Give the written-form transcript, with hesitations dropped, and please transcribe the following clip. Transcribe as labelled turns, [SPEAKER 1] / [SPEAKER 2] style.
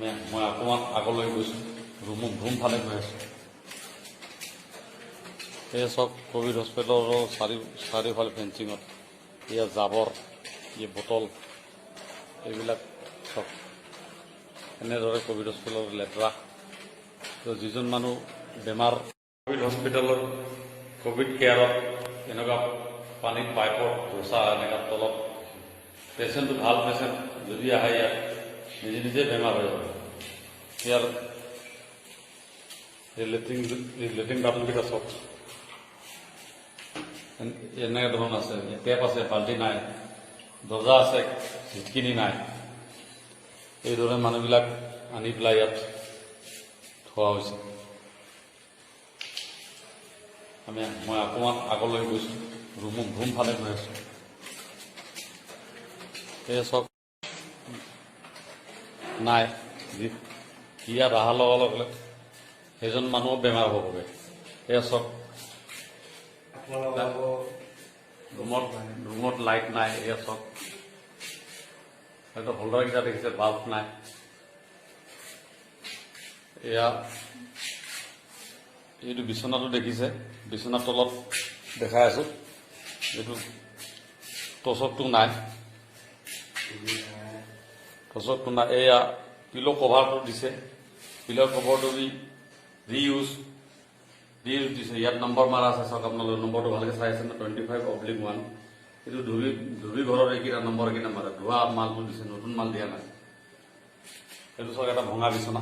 [SPEAKER 1] মই অকণমান আগলৈ গৈছোঁ, ৰুম ফালে গৈ আছোঁ। এই চাওক, ক'ভিড হস্পিটেলৰ চাৰিওফালে ফেঞ্চিঙত এয়া জাবৰ, এই বটল, এইবিলাক চাওক। এনেদৰে ক'ভিড হস্পিটেলৰ লেতেৰা। তো যিজন মানুহ বেমাৰ, ক'ভিড হস্পিটেলৰ ক'ভিড কেয়াৰত এনেকুৱা পানীত পাইপৰ দোচা, এনেকুৱা তলত পেচেণ্টটো, ভাল পেচেণ্ট যদি আহে, ইয়াত নিজে নিজে বেমাৰ হৈ যাব। ইয়াৰ এই লেট্ৰিন বাথৰুমকেইটা চাওক, এনেকুৱা ধৰণৰ আছে। টেপ আছে, বাল্টি নাই। দৰ্জা আছে, খিৰিকী নাই। এইদৰে মানুহবিলাক আনি পেলাই ইয়াত থোৱা হৈছে। মই অকণমান আগলৈ গৈছোঁ, ৰুম ফালে গৈ আছোঁ। এই চাওক, নাই। ইয়াত অহাৰ লগে লগে সেইজন মানুহো বেমাৰ হ'বগৈ। এয়া চাওক। ৰুমত লাইট নাই। এয়া চাওক, হয়তো হোল্ডাৰকেইটা দেখিছে, বাল্ব নাই। এয়া এইটো বিচনাটো দেখিছে, বিচনাৰ তলত দেখাই আছো, এইটো তচকটো নাই, তচকটো নাই। এয়া পিল' কভাৰটো দিছে, পিল' কভাৰটো ৰিইউজ ৰিইউজ দিছে। ইয়াত নম্বৰ মাৰা আছে, চাওক আপোনালোকে, নম্বৰটো ভালকে চাই আছে ন? 25/1। এইটো ধুবি ঘৰৰ এইকেইটা নম্বৰ কেইটা মাৰে, ধোৱা মালটো দিছে, নতুন মাল দিয়া নাই। এইটো চাওক, এটা ভঙা বিচনা।